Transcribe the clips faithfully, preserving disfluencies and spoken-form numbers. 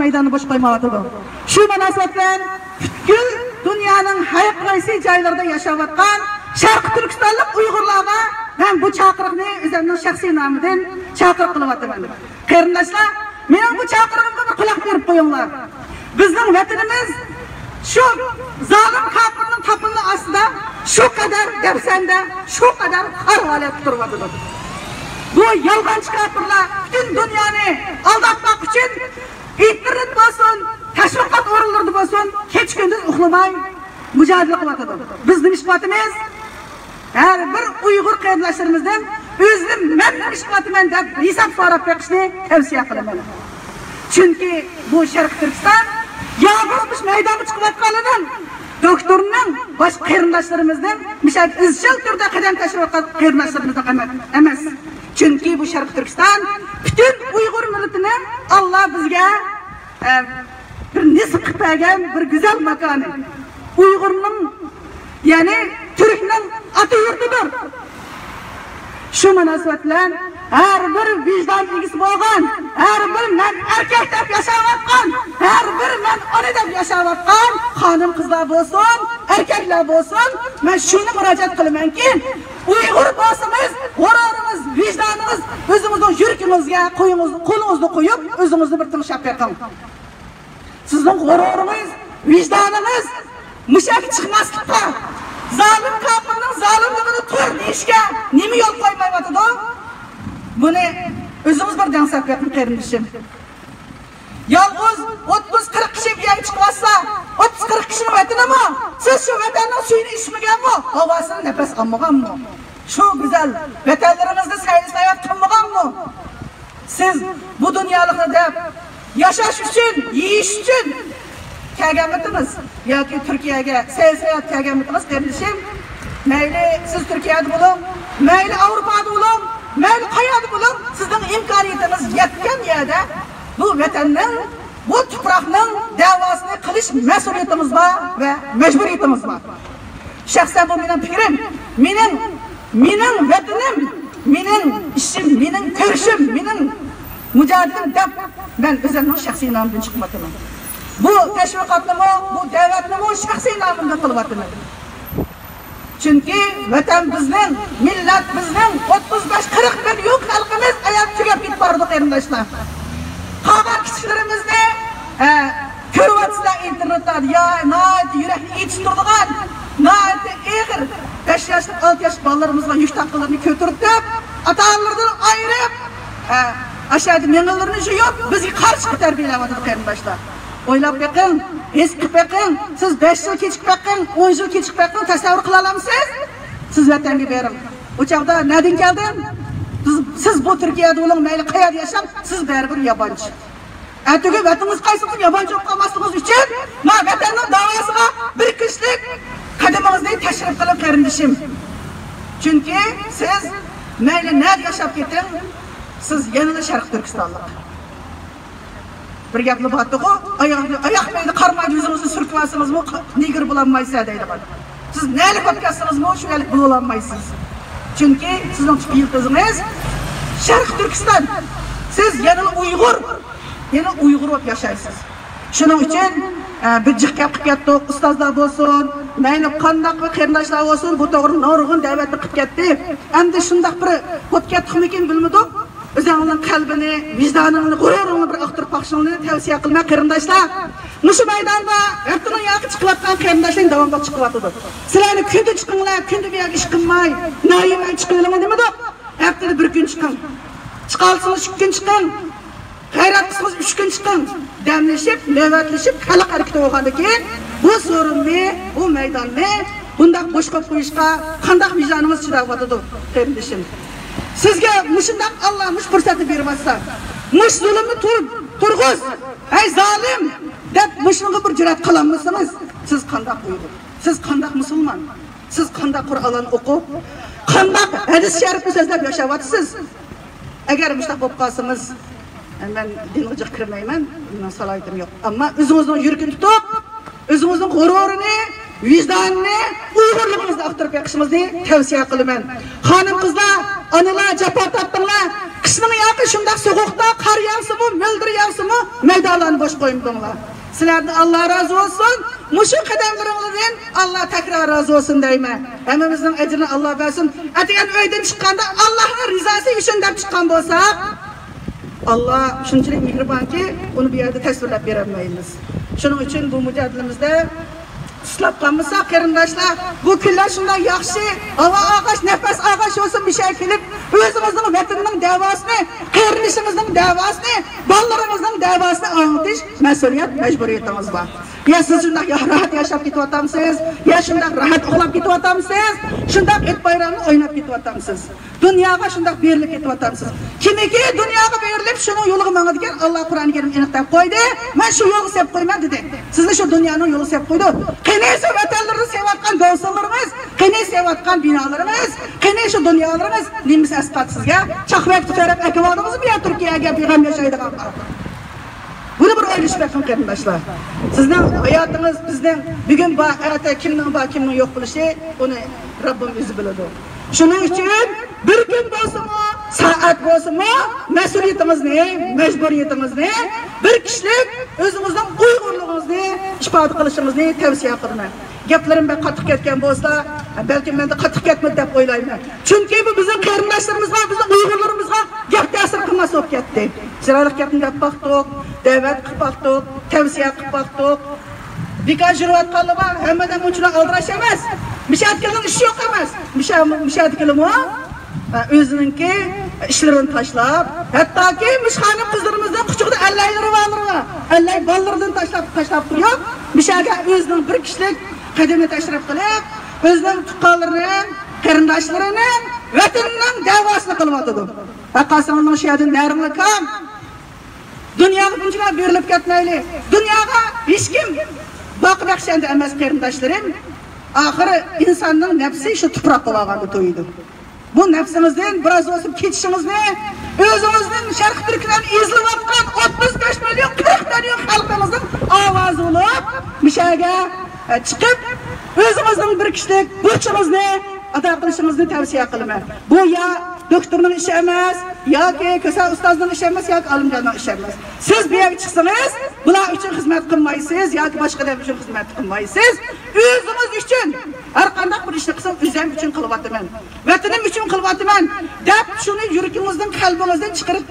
مەيداننى بوش قويمايۋاتىدۇ. شۇ مۇناسىۋەت بىلەن پۈتكۈل دۇنيانىڭ ھەر قايسى جايلىرىدا ياشاۋاتقان شەرقىي تۈركىستانلىق ئۇيغۇرلارغا مەن بۇ چاقىرىقنى ئۆزۈمنىڭ شەخسىي نامىدىن چاقىرىق قىلىۋاتىمەن. قېرىنداشلار، مېنىڭ بۇ چاقىرىقىمغا بىر قۇلاق بېرىپ قويۇڭلار. بىزنىڭ ۋەتىنىمىز شۇ زالىم كاپىرنىڭ تاپىنى ئاستىدا شۇ قەدەر دەپسەندە، شۇ قەدەر خار ھالەتتە تۇرۇۋاتىدۇ. بۇ يالغانچى كاپىرلار پۈتۈن دۇنيانى ئالداتماق ئۈچۈن ئىنتېرنېت بولسۇن، تەشۋىقات ئورۇنلىرىدا بولسۇن، كېچە-كۈندۈز ئۇخلىماي مۇجادىلە قىلىۋاتىدۇ. بىز نېمە ئىش قىلىۋاتىمىز؟ ھەر بىر ئۇيغۇر قېرىنداشلىرىمىزدىن ئۆزىنى مەن نېمە ئىش قىلىۋاتىمەن دەپ ھېساب سوراپ بېقىشنى تەۋسىيە قىلىمەن. چۈنكى بۇ شەرقىي تۈركىستان يالغۇز مۇشۇ مەيدانغا چىقىۋاتقانلىرىنىڭ، دوكتورنىڭ، باشقا قېرىنداشلىرىمىزنىڭ مۇشۇ ئىزچىل تۈردە قەدەم تەشرىۋاتقان قېرىنداشلىرىمىزنىڭ ئەمەس. چۈنكى بۇ شەرقىي تۈركىستان پۈتۈن ئۇيغۇر مىللىتىنىڭ ئاللا بىزگە ئە، بىر نېسىپ قىلىپ بەرگەن بىر گۈزەل ماكانى. ئۇيغۇرنىڭ، يەنى تۈركنىڭ ئاتا يۇرتىدۇر. شۇ مۇناسىۋەت بىلەن ھەر بىر ۋىجدان ئىگىسى بولغان، ھەر بىر مەن ئەركەك دەپ ياشاۋاتقان، ھەر بىر مەن ئانا دەپ ياشاۋاتقان خانىم-قىزلار بولسۇن، ئەركەكلەر بولسۇن، مەن شۇنى مۇراجىئەت قىلىمەنكى، ئۇيغۇر بولسىڭىز، غۇرۇرىڭىز، ۋىجدانىڭىز ئۆزىڭىزنىڭ يۈرىكىڭىزگە قويۇڭىز، قولىڭىزنى قويۇپ، ئۆزىڭىزنى بىر تىڭشاپ بېقىڭ. سىزنىڭ غۇرۇرىڭىز، ۋىجدانىڭىز مۇشۇ يەرگە چىقماسلىققا، زالىم كاپىرنىڭ زالىملىقىدا تۇر دېيىشكە نېمە يول قويمايۋاتىدۇ؟ بۇنى ئۆزىڭىز بىر دەڭسەپ بېقىڭ، قېرىندىشىم. يالغۇز ئوتتۇز قىرىق كىشى بۇ يەرگە چىقىۋاتسا، ئوتتۇز قىرىق كىشىنىڭ ۋەتىنىمۇ؟ سىز شۇ ۋەتەننىڭ سۈيىنى ئىچمىگەنمۇ؟ ھاۋاسىدىن نەپەس ئالمىغانمۇ؟ شۇ گۈزەل ۋەتەنلىرىمىزدە سەيلە-ساياھەت قىلمىغانمۇ؟ سىز بۇ دۇنيالىقنى دەپ، ياشاش ئۈچۈن، يېيىش ئۈچۈن كەلگەنمىتىڭىز ياكى تۈركىيەگە سەيلە-ساياھەت كەلگەنمىتىڭىز، قېرىندىشىم؟ مەيلى سىز تۈركىيەدە بولۇڭ، مەيلى ئاۋروپادا بولۇڭ، مەيلى قەيەردە بولۇڭ، سىزنىڭ ئىمكانىيىتىڭىز يەتكەن يەردە بۇ ۋەتەننىڭ، بۇ تۇپراقنىڭ دەۋاسىنى قىلىش مەسئۇلىيىتىڭىز بار ۋە مەجبۇرىيىتىڭىز بار. شەخسەن بۇ مېنىڭ پىكرىم، مېنىڭ، مېنىڭ ۋەتىنىم، مېنىڭ ئىشىم، مېنىڭ كۈرىشىم، مېنىڭ مۇجادىلەم دەپ مەن ئۆزۈمنىڭ شەخسىي نامىدىن چىقىۋاتىمەن. بۇ تەشۋىقاتنىمۇ، بۇ دەۋەتنىمۇ شەخسىي نامىمدىن قىلىۋاتىمەن. چۈنكى ۋەتەن بىزنىڭ، مىللەت بىزنىڭ، ئوتتۇز بەش، قىرىق مىليون خەلقىمىز ئاياغ تۈگەپ كېتىپ بارىدۇ، قېرىنداشلار. قالغان كىچىكلىرىمىزنى، ئە، كۆرۈۋاتىسىلەر ئىنتېرنېتتا، يا، ناھايىتى يۈرەكنى ئېچىتتۇرىدىغان، ناھايىتى ئېغىر، بەش ياشلىق، ئالتە ياشلىق بالىلىرىمىزغا يۈك تاققىلىرىنى كۆتۈرتۈپ، ئاتا-ئانىلىرىدىن ئايرىپ، ئە، ئاشۇ يەردە مېڭىلىرىنى يۇيۇپ، بىزگە قارشى چىقىپ تەربىيەلەۋاتىدۇ، قېرىنداشلار. ئويلاپ بېقىڭ، ھېس قىلىپ بېقىڭ، سىز بەش يىل كېچىكىپ بېقىڭ، ئون يىل كېچىكىپ بېقىڭ، تەسەۋۋۇر قىلالامسىز؟ سىز ۋەتەنگە بېرىڭ. ئۇ چاغدا نەدىن كەلدىم؟ سىز، سىز بۇ تۈركىيەدە بولۇڭ، مەيلى قەيەردە ياشاڭ، سىز بەرىبىر يابانچى. ئەتىگۈن ۋەتىنىڭىز قايسىڭىز يابانچى بولۇپ قالماسلىقىڭىز ئۈچۈن، مانا ۋەتەننىڭ داۋاسىغا بىر كۈچلۈك قەدىمىڭىزنى تەشرىپ قىلىڭ، قېرىندىشىم. چۈنكى سىز مەيلى نەدە ياشاپ كېتىڭ، سىز يەنىلا شەرقىي تۈركىستانلىق. بىر گەپلا بارتىغۇ، ئاياق، ئاياق مەيدە قارىمايدۇ، ئۆزىڭىزنى سۈركىۋالسىڭىزمۇ، نېگىر بولالمايسىز دەيدىغان. سىز نەلىك بولۇپ كەتسىڭىزمۇ، شۇ يەرلىك بولالمايسىز. چۈنكى سىزنىڭ تۈپ يىلتىزىڭىز شەرقىي تۈركىستان. سىز يەنىلا ئۇيغۇر، يەنە ئۇيغۇر بولۇپ ياشايسىز. شۇنىڭ ئۈچۈن، ئە، بىر جىق گەپ قىلىپ كەتتۇق، ئۇستازلار بولسۇن، مەيلى قانداق بىر قېرىنداشلار بولسۇن، بۇ توغرىدا نۇرغۇن دەۋەتنى قىلىپ كەتتى. ئەمدى شۇنداق بىر بولۇپ كەتتۇقمىكىن بىلمىدۇق. ئۆزۈڭنىڭ قەلبىنى، ۋىجدانىڭنى، غۇرۇرۇڭنى بىر ئاختۇرۇپ باقىشىڭنى تەۋسىيە قىلىمەن، قېرىنداشلار. مۇشۇ مەيداندا ھەپتىنىڭ ياقى چىقىۋاتقان قېرىنداشلار داۋاملىق چىقىۋاتىدۇ. سىلەرنى كۈندە چىقىڭلار، كۈندە بۇ يەرگە ئىش قىلماي، ناھىيە چىقىۋېلىڭلار دېمىدۇق. ھەپتىدە بىر كۈن چىقىڭ. چىقالىسىڭىز ئىككى كۈن چىقىڭ. غەيرەت قىلسىڭىز ئۈچ كۈن چىقىڭ. دەملىشىپ، نۆۋەتلىشىپ، خەلق ھەرىكىتى بولغاندىن كېيىن بۇ سورۇننى، بۇ مەيداننى بۇنداق بوش قويۇپ قويۇشقا قانداق ۋىجدانىڭىز چىداۋاتىدۇ، قېرىندىشىم؟ سىزگە مۇشۇنداق ئاللا مۇشۇ پۇرسەتنى بېرىۋاتسا، مۇشۇ زۇلۇمنى تۇر-، تۇرغۇز، ھەي زالىم، دەپ مۇشۇنىڭغا بىر جۈرئەت قىلالمىسىڭىز، سىز قانداق ئۇيغۇر؟ سىز قانداق مۇسۇلمان؟ سىز قانداق قۇرئاننى ئوقۇپ، قانداق ھەدىس شەرىپنى سۆزلەپ ياشاۋاتىسىز؟ ئەگەر مۇشۇنداق بولۇپ قالسىڭىز، مەن دىنغا جىق كىرمەيمەن، مېنىڭ سالاھىيىتىم يوق. ئەمما ئۆزىڭىزنىڭ يۈرىكىنى تۇتۇپ، ئۆزىڭىزنىڭ غۇرۇرىنى، ۋىجدانىنى، ئۇيغۇرلۇقىڭىزنى ئاختۇرۇپ بېقىشىڭىزنى تەۋسىيە قىلىمەن. خانىم-قىزلار، ئانىلار، جاپا تارتتىڭلار، قىشنىڭ ياقى شۇنداق سوغۇقتا، قار ياغسىمۇ، مۆلدۈر ياغسىمۇ، مەيدانلارنى بوش قويمىدىڭلار. سىلەردىن ئاللا رازى بولسۇن. مۇشۇ قەدەملىرىڭلاردىن ئاللا تەكرار رازى بولسۇن دەيمەن. ھەممىمىزنىڭ ئەجرىنى ئاللا بەرسۇن. ئەتىگەن ئۆيدىن چىققاندا ئاللانىڭ رىزاسى ئۈچۈن دەپ چىققان بولساق، ئاللا شۇنچىلىك مېھرىبانكى، ئۇنى بۇ يەردە تەسۋىرلەپ بېرەلمەيمىز. شۇنىڭ ئۈچۈن بۇ مۇجادىلىمىزدە تۇسلاپ قالمىساق، قېرىنداشلار، بۇ كۈنلەر شۇنداق ياخشى، ھاۋا ئالغاچ، نەپەس ئالغاچ بولسۇن، مۇشۇ يەرگە كېلىپ، ئۆزىمىزنىڭ ۋەتىنىنىڭ دەۋاسىنى، قېرىندىشىمىزنىڭ دەۋاسىنى، بالىلىرىمىزنىڭ دەۋاسىنى ئاڭلىتىش مەسئۇلىيەت، مەجبۇرىيىتىڭىز بار. يا سىز شۇنداق يا راھەت ياشاپ كېتىۋاتامسىز، يا شۇنداق راھەت ئۇخلاپ كېتىۋاتامسىز، شۇنداق ھېيت بايرامنى ئويناپ كېتىۋاتامسىز. دۇنياغا شۇنداق بېرىلىپ كېتىۋاتامسىز. كىمكى دۇنياغا بېرىلىپ، شۇنىڭ يولىغا ماڭىدىكەن، ئاللا قۇرئان كەرىم ئېنىق دەپ قويدى، مەن شۇ يولغا سېلىپ قويىمەن دېدى. سىزنى شۇ دۇنيانىڭ يولىغا سېلىپ قويدى. قېنى شۇ ۋەتەنلىرىدە سېلىۋاتقان گوۋۇسىنلىرىڭىز، قېنى سېلىۋاتقان بىنالىرىڭىز، قېنى شۇ دۇنيالىرىڭىز، نېمىسى ئەسقاتتى سىزگە؟ چاقماق تۈتەرەپ ئەكىۋالدىڭىزمۇ يا تۈركىيەگە بىغەم ياشايدىغانغا؟ بۇنى بىر ئويلىشىپ بېقىڭ، قېرىنداشلار. سىزنىڭ ھاياتىڭىز، بىزنىڭ بار، ئەتە كىمنىڭ بار، كىمنىڭ يوق بولۇشى، ئۇنى رەببىم ئۆزى بىلىدۇ. شۇنىڭ ئۈچۈن بىر كۈن بولسىمۇ، سائەت بولسىمۇ، مەسئۇلىيىتىڭىزنى، مەجبۇرىيىتىڭىزنى بىر كىشىلىك ئۆزىڭىزنىڭ ئۇيغۇرلۇقىڭىزنى ئىپادە قىلىشىڭىزنى تەۋسىيە قىلىمەن. گەپلىرىم بەك قاتتىق كەتكەن بولسا، بەلكىم مەندە قاتتىق كەتمىدى دەپ ئويلايمەن. چۈنكى بۇ بىزنىڭ قېرىنداشلىرىمىزغا، بىزنىڭ ئۇيغۇرلىرىمىزغا گەپ تەسىر قىلماس بولۇپ كەتتى. چىرايلىق گەپنى دەپ باقتۇق، دەۋەت قىلىپ باقتۇق، تەۋسىيە قىلىپ باقتۇق. بىكار يۈرۈۋاتقانلار بار، ھەممىدىن مۇنچىلا ئالدىراش ئەمەس. مىشەدىكىلىنىڭ ئىشى يوق ئەمەس. مىشە-، مىشەدىكىلىمۇ، ئە، ئۆزىنىڭكى ئىشلىرىنى تاشلاپ، ھەتتاكى مىشخانىم قىزلىرىمىزنىڭ قۇچىقىدا ئەللەيلىرى بارلىرى بار. ئەللەي بالىلىرىدىن تاشلاپ، تاشلاپ تۇرۇپ، مىشەگە ئۆزىنىڭ بىر كىشىلىك قەدىمى تەشرىپ قىلىپ، ئۆزىنىڭ تۇغقانلىرىنىڭ، قېرىنداشلىرىنىڭ، ۋەتىنىنىڭ دەۋاسىنى قىلىۋاتىدۇ. ۋە قالساڭلار شۇ يەردىن نەرىڭلار كام. دۇنياغا بۇنچىلار بېرىلىپ كەتمەيلى. دۇنياغا ھېچكىم باقى بەخشەندە ئەمەس، قېرىنداشلىرىم. ئاخىرى ئىنساننىڭ نەپسى شۇ تۇپراققا بارغاندا تويىدۇ. بۇ نەپسىڭىزدىن بىراز بولسا كېچىشىڭىزنى، ئۆزىڭىزنىڭ شەرقىي تۈركىستان ئېزىلىۋاتقان ئوتتۇز بەش مىليون، قىرىق مىليون خەلقىمىزنىڭ ئاۋازى بولۇپ، مۇشەگە، ئە، چىقىپ، ئۆزىڭىزنىڭ بىر كىشىلىك بۇرچىڭىزنى ئادا قىلىشىڭىزنى تەۋسىيە قىلىمەن. بۇ يا دوكتورنىڭ ئىشى ئەمەس، ياكى كۆسەل ئۇستازنىڭ ئىشى ئەمەس، ياكى ئالىمجاننىڭ ئىشى ئەمەس. سىز بۇ يەرگە چىقسىڭىز، بۇلار ئۈچۈن خىزمەت قىلمايسىز ياكى باشقا ئادەم ئۈچۈن خىزمەت قىلمايسىز. ئۆزىڭىز ئۈچۈن ھەر قانداق بىر ئىشنى قىلسام، ئۆزۈم ئۈچۈن قىلىۋاتىمەن، ۋەتىنىم ئۈچۈن قىلىۋاتىمەن دەپ، شۇنى يۈرىكىڭىزدىن، قەلبىڭىزدىن چىقىرىپ،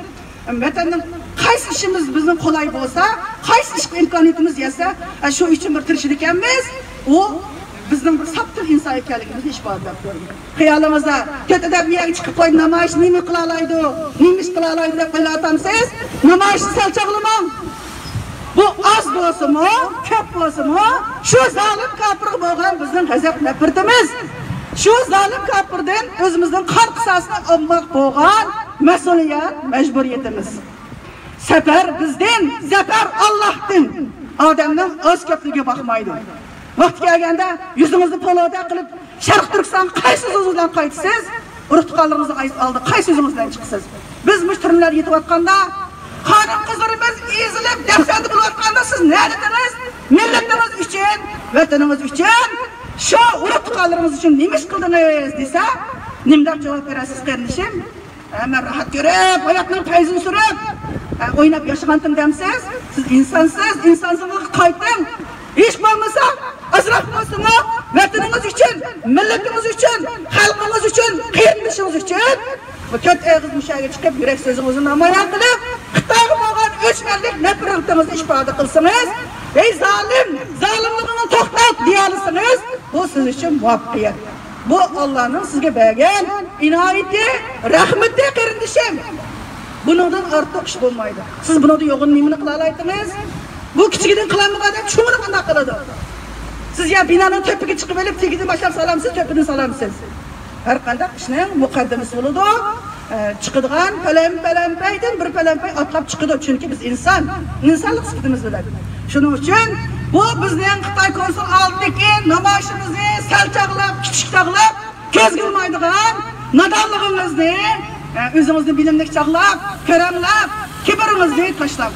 ۋەتەندىن قايسى ئىشىمىز بىزنىڭ قولاي بولسا، قايسى ئىشقا ئىمكانىيىتىمىز يەتسە، شۇ ئىشتىن بىر تىرىشىدىكەنمىز، ئۇ بىزنىڭ بىر ساپتىن ئىنسان ئىكەنلىكىمىزنى ئىپادىلەپ بېرىدۇ. خىيالىڭىزدا، تۆت ئادەم بۇ يەرگە چىقىپ قويۇپ، نامايىش نېمە قىلالايدۇ، نېمە ئىش قىلالايدۇ دەپ ئويلاۋاتامسىز؟ نامايىشنى سەل چاغلىماڭ. بۇ ئاز بولسىمۇ، كۆپ بولسىمۇ، شۇ زالىم كاپىرغا بولغان بىزنىڭ غەزەپ نەپرىتىمىز، شۇ زالىم كاپىردىن ئۆزىمىزنىڭ قان قىساسىنى ئالماق بولغان مەسئۇلىيەت، مەجبۇرىيىتىمىز. سەپەر بىزدىن، زەپەر ئاللاھتىن. ئادەمنىڭ ئاز كۆپلۈكىگە باقمايدۇ. ۋاقتى كەلگەندە يۈزىڭىزنى پولادە قىلىپ، شەرقىي تۈركىستانغا قايسى يۈزىڭىز بىلەن قايتىسىز؟ ئۇرۇق-تۇغقانلىرىڭىزنىڭ ئالدىدا قايسى يۈزىڭىز بىلەن چىقىسىز؟ بىز مۇشۇ تۈرمىلەردە يېتىۋاتقاندا، خانىم-قىزلىرىمىز ئېزىلىپ، دەپسەندە بولۇۋاتقاندا سىز نەدىدىڭىز؟ مىللىتىڭىز ئۈچۈن، ۋەتىنىڭىز ئۈچۈن، شۇ ئۇرۇق-تۇغقانلىرىڭىز ئۈچۈن نېمە ئىش قىلدىڭىز دېسە، نېمىنداق جاۋاب بېرەرسىز، قېرىندىشىم؟ ھە، مەن راھەت كۆرۈپ، ھاياتنىڭ پەيزىنى سۈرۈپ، ھە، ئويناپ ياشىغانتىم دەمسىز؟ سىز ئىنسانسىز، ئىنسانسىزلىققا قايتىڭ. ھېچ بولمىسا، ئازراق بولسىمۇ ۋەتىنىڭىز ئۈچۈن، مىللىتىڭىز ئۈچۈن، خەلقىڭىز ئۈچۈن، قېرىندىشىڭىز ئۈچۈن بۇ تۆت ئېغىز مۇشەگە چىقىپ، يۈرەك سۆزىڭىزنى نامايان قىلىپ، خىتايغا بولغان ئۆچمەنلىك نەپرىتىڭىزنى ئىپادە قىلسىڭىز، ھەي زالىم، زالىملىقىڭنى توختات دېيەلىسىڭىز، بۇ سىز ئۈچۈن مۇۋەپپەقىيەت. بۇ ئاللانىڭ سىزگە بەرگەن ئىنايىتى، رەھمىتى، قېرىندىشىم. بۇنىڭدىن ئارتۇق ئىش بولمايدۇ. سىز بۇنىڭدىن يوغان نېمىنى قىلالايتتىڭىز؟ بۇ كىچىكىدىن قىلالمىغان ئادەم چوڭىنى قانداق قىلىدۇ؟ سىز يا بىنانىڭ تۆپىگە چىقىۋېلىپ، تېگىدىن باشلاپ سالامسىز، تۆپىدىن سالامسىز. ھەر قانداق ئىشنىڭ مۇقەددىمىسى بولىدۇ. ئە، چىقىدىغان پەلەم-، پەلەمپەيدىن بىر پەلەمپەي ئاتلاپ چىقىدۇ. چۈنكى بىز ئىنسان، ئىنسانلىق سۈپىتىمىز بىلەن. شۇنىڭ ئۈچۈن بۇ بىزنىڭ خىتاي كونسۇل ئالدىدىكى نامايىشىمىزنى سەل چاغلاپ، كىچىك چاغلاپ، كۆزگە ئىلمايدىغان نادانلىقىڭىزنى، ئە، ئۆزىڭىزنى بىلىملىك چاغلاپ، كۆرەڭلەپ، كىبىرىڭىزنى تاشلاڭ.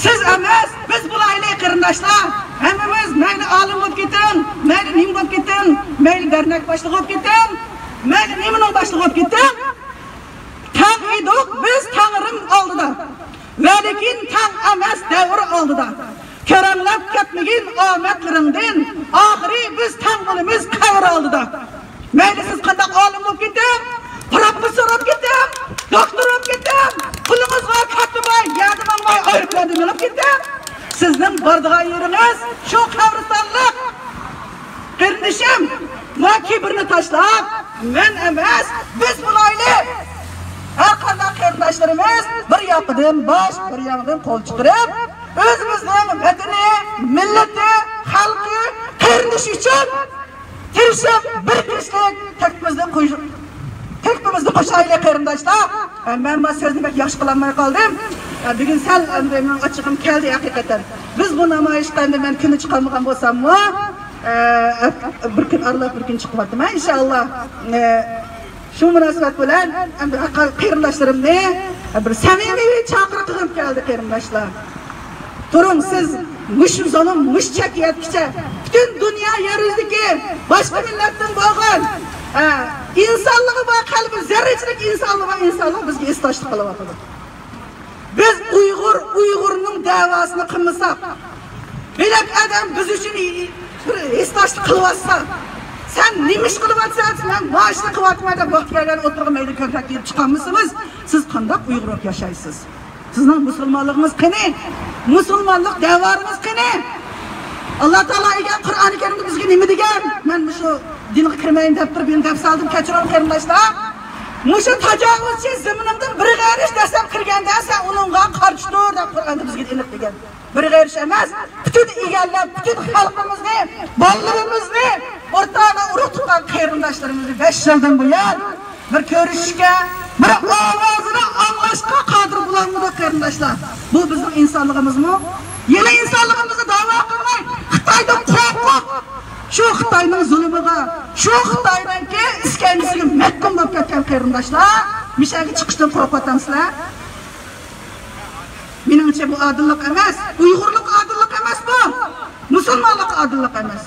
سىز ئەمەس، بىز بولايلى، قېرىنداشلار. ھەممىمىز مەيلى ئالىم بولۇپ كېتىڭ، مەيلى نېمە بولۇپ كېتىڭ، مەيلى دەرنەك باشلىقى بولۇپ كېتىڭ، مەيلى نېمىنىڭ باشلىقى بولۇپ كېتىڭ. ئىدۇق بىز تەڭرىم ئالدىدا، ۋەلىكىن تەڭ ئەمەس دەۋر ئالدىدا. كۆرەڭلەپ كەتمىگىن ئامەتلىرىڭدىن، ئاخىرى بىز تەڭ بولىمىز قەبرە ئالدىدا. مەيلى سىز قانداق ئالىم بولۇپ كېتىڭ، پروفېسسور بولۇپ كېتىڭ، دوكتور بولۇپ كېتىڭ، پۇلىڭىز بار، كاتتا بار، يەردە ماڭماي ئايروپىلاندا مېڭىپ كېتىڭ. سىزنىڭ بارىدىغان يېرىڭىز شۇ قەبرىستانلىق. قېرىندىشىم، مانا كىبىرنى تاشلاپ، مەن ئەمەس، بىز بولايلى. ھەر قانداق قېرىنداشلىرىمىز بىر ياقىدىن باش، بىر ياقىدىن قول چىقىرىپ، ئۆزىمىزنىڭ ۋەتىنى، مىللىتى، خەلقى، قېرىندىشى ئۈچۈن تىرىشىپ، بىر كۈچلۈك تۆھپىمىزنى قوش-، تۆھپىمىزنى قوشايلى، قېرىنداشلار. ئە، مەن بۇ سۆزنى بەك ياخشى قىلالماي قالدىم. ئە، بۈگۈن سەل ئەمدى مېنىڭ ئاچچىقىم كەلدى ھەقىقەتەن. بىز بۇ نامايىشقا ئەمدى مەن كۈنى چىقالمىغان بولساممۇ، ئە، بىر كۈن ئارىلاپ بىر كۈن چىقىۋاتىمەن، ئىنشائاللا. ئە، شۇ مۇناسىۋەت بىلەن ئەمدى قېرىنداشلىرىمنى بىر سەمىمىي چاقىرىق قىلغۇم كەلدى، قېرىنداشلار. تۇرۇڭ، سىز مۇشۇ زۇلۇم، مۇشۇ چەككە يەتكىچە پۈتۈن دۇنيا يەر يۈزىدىكى باشقا مىللەتتىن بولغان، ھە، ئىنسانلىقى بار قەلبى، زەررىچىلىك ئىنسانلىقى بار ئىنسانلار بىزگە ھېسداشلىق قىلىۋاتىدۇ. بىز ئۇيغۇر، ئۇيغۇرنىڭ دەۋاسىنى قىلمىساق، بۆلەك ئادەم بىز ئۈچۈن بىر ھېسداشلىق قىلىۋاتسا، سەن نېمە ئىش قىلىۋاتىسەن؟ مەن مانا ئىشنى قىلىۋاتىمەن دەپ ۋاقتى كەلگەن ئوتتۇرىغا مەيدە كۆكرەك كېلىپ چىقالمىسىڭىز، سىز قانداق ئۇيغۇر بولۇپ ياشايسىز؟ سىزنىڭ مۇسۇلمانلىقىڭىز قېنى؟ مۇسۇلمانلىق دەۋرىڭىز قېنى؟ ئاللا تائالا ئەگەر قۇرئانى كەرىمدە بىزگە نېمە دېگەن؟ مەن مۇشۇ دىنغا كىرمەيمەن دەپ تۇرۇپ يەنە گەپ سالدىم، كەچۈرۈڭ قېرىنداشلار. مۇشۇ تاجاۋۇزچى زېمىنىڭدىن بىر غېرىش دەسسەپ كىرگەندە سەن ئۇنىڭغا قارشى تۇر دەپ قۇرئاندا بىزگە ئېنىق دېگەن. بىر غېرىش ئەمەس، پۈتۈن ئىگىلەپ، پۈتۈن خەلقىمىزنى، بالىلىرىمىزنى، ئورتاقلا ئۇرۇق تۇغقان قېرىنداشلىرىمىزنى بەش يىلدىن بۇيان بىر كۆرۈشۈشكە، بىر ئاۋازىنى ئاڭلاشقا قادىر بولالمىدۇق، قېرىنداشلار. بۇ بىزنىڭ ئىنسانلىقىمىزمۇ؟ يەنە ئىنسانلىقىمىزنى داۋا قىلماي، خىتايدىن قورقۇپ، شۇ خىتاينىڭ زۇلۇمىغا، شۇ خىتاينىڭكى ئىسكەنجىسىگە مەھكۇم بولۇپ كەتكەن قېرىنداشلار، مۇشۇ يەرگە چىقىشتىن قورقۇۋاتامسىلەر؟ مېنىڭچە بۇ ئادىللىق ئەمەس، ئۇيغۇرلۇق ئادىللىق ئەمەس بۇ، مۇسۇلمانلىق ئادىللىق ئەمەس.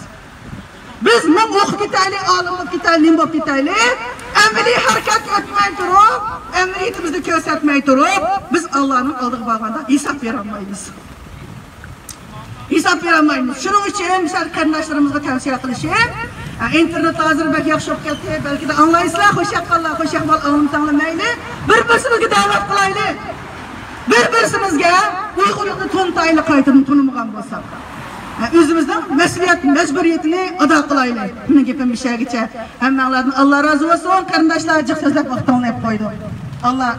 بىز مىڭ ئوقۇپ كېتەيلى، ئالىم بولۇپ كېتەيلى، نېمە بولۇپ كېتەيلى، ئەمەلىي ھەرىكەت ئۆتمەي تۇرۇپ، ئەمەلىيىتىمىزنى كۆرسەتمەي تۇرۇپ، بىز ئاللانىڭ ئالدىغا بارغاندا ھېساب بېرەلمەيمىز. ھېساب بېرەلمەيمىز. شۇنىڭ ئۈچۈن مىسال قېرىنداشلارىمىزغا تەۋسىيە قىلىشىم، ئە، ئىنتېرنېت ھازىر بەك ياخشى بولۇپ كەتتى. بەلكىدە ئاڭلايسىلەر، خوش ياققانلار، خوش ياقمىغان ئاڭلىمىساڭلار مەيلى. بىر-بىرسىمىزگە دەۋەت قىلايلى. بىر-بىرسىمىزگە ئۇيغۇرلۇقنى تونۇتايلى، قايتىدىن تونۇمىغان بولساق. ھە، ئۆزىمىزنىڭ مەسئۇلىيەت، مەجبۇرىيىتىنى ئادا قىلايلى. مېنىڭ گېپىم مۇشۇ يەرگىچە. ھەممەڭلاردىن ئاللا رازى بولسۇن، قېرىنداشلار، جىق سۆزلەپ ۋاقىت توڭلاپ قويدۇم. ئاللا.